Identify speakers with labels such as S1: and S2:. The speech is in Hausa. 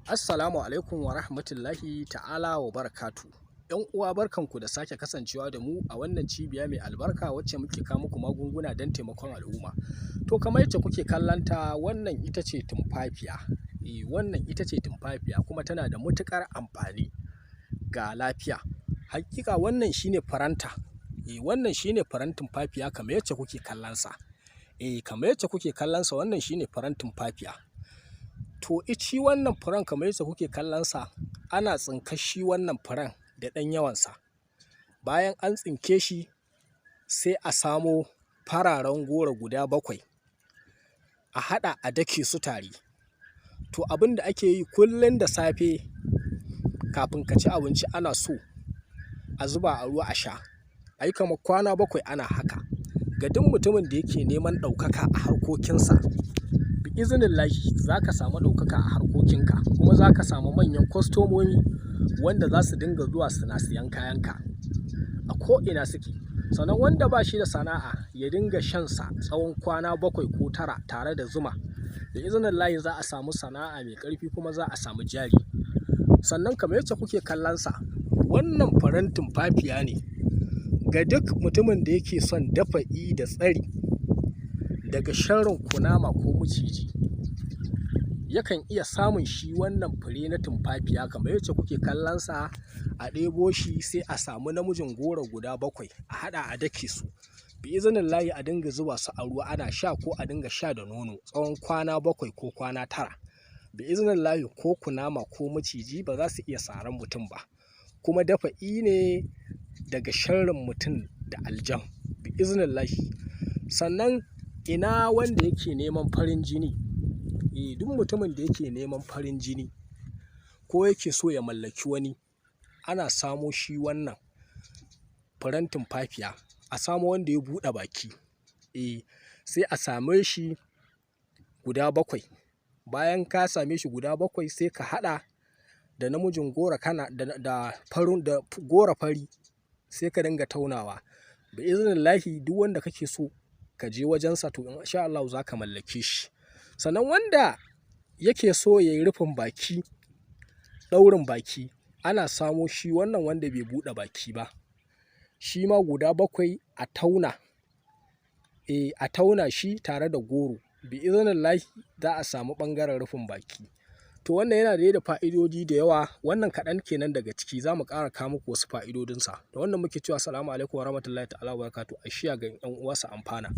S1: Assalamu alaikum wa rahmatullahi ta'ala wa barakatu. ‘Yan uwa, barkanku da sake kasancewa da mu a wannan cibiya mai albarka wacce muke kawo muku magunguna don taimakon al'umma. To, kamar yacce kuke kallonta, wannan ita ce tumfafiya. Eh, wannan ita ce tumfafiya, kuma tana da matuƙar amfani ga lafiya. Haƙiƙa wannan shine faranta. Eh, wannan shine furen tumfafiya kamar yacce kuke kallonsa. Eh, kamar yacce kuke kallonsa, wannan shine furen tumfafiya. To, shi wannan furen, kamar yacce kuke kallonsa, ana tsinkar shi wannan furen da ɗan yawansa. Bayan an tsinke shi, sai a samo fararen goro guda 7, a haɗa a dake su tare. To, abin da ake yi kullum da safe kafin ka ci abinci, ana so a zuba a ruwa a sha, a yi kamar kwana 7 ana haka. Ga duk mutumin da yake neman ɗaukaka a harkokinsa, bi'iznillahi za ka samu ɗaukaka a harkokinka, kuma za ka samu manyan kwastomomi wanda za su dinga zuwa suna siyan kayanka a ko'ina suke. Sannan wanda ba shi da sana'a, ya dinga shansa tsawon kwana 7 ko 9 tare da zuma. Bi'iznillahi za a samu sana'a mai ƙarfi, kuma za a samu jari. Sannan kamar yacce kuke kallonsa, wannan furen tumfafiya ne. Ga duk mutumin da yake son dafa'i da tsari daga sharrin kunama ko maciji, yakan iya samun shi wannan fure na tumfafiya kamar yacce kuke kallonsa, a ɗebo shi, sai a samu namijin goro guda 7, a haɗa a dake su. Bi'iznillahi a dinga zuba su a ruwa ana sha, ko a dinga sha da nono tsawon kwana 7 ko kwana 9. Bi'iznillahi ko kunama ko maciji ba za su iya saran mutum ba. Kuma dafa'i ne daga sharrin mutum da aljan, bi'iznillahi. Sannan ina wanda yake neman farin jini? Eh, duk mutumin da yake neman farin jini ko yake so ya mallaki wani, ana samo shi wannan furen tumfafiya, a samo wanda ya buɗe baki. Eh, sai a same shi guda 7. Bayan ka same shi guda 7, sai ka haɗa da namijin goro, kana da farin da goro fari, sai ka dinga taunawa. Bi'iznillahi duk wanda kake so ka je wajensa, to in sha Allahu za ka mallake shi. Sannan wanda yake so ya yi rufin baki, ɗaurin baki, ana samo shi wannan wanda bai buɗe baki ba. Shi ma guda 7 a tauna. Eh, a tauna shi tare da goro. Bi'iznillahi za a samu ɓangaren rufin baki. To, wannan yana dai da fa'idodi da yawa. Wannan kaɗan kenan daga ciki, za mu ƙara kawo muku wasu fa'idodinsa. Da wannan muke cewa assalamu alaikum wa rahmatullahi ta'ala wa barakatuhu. A share ga 'yan uwa su amfana.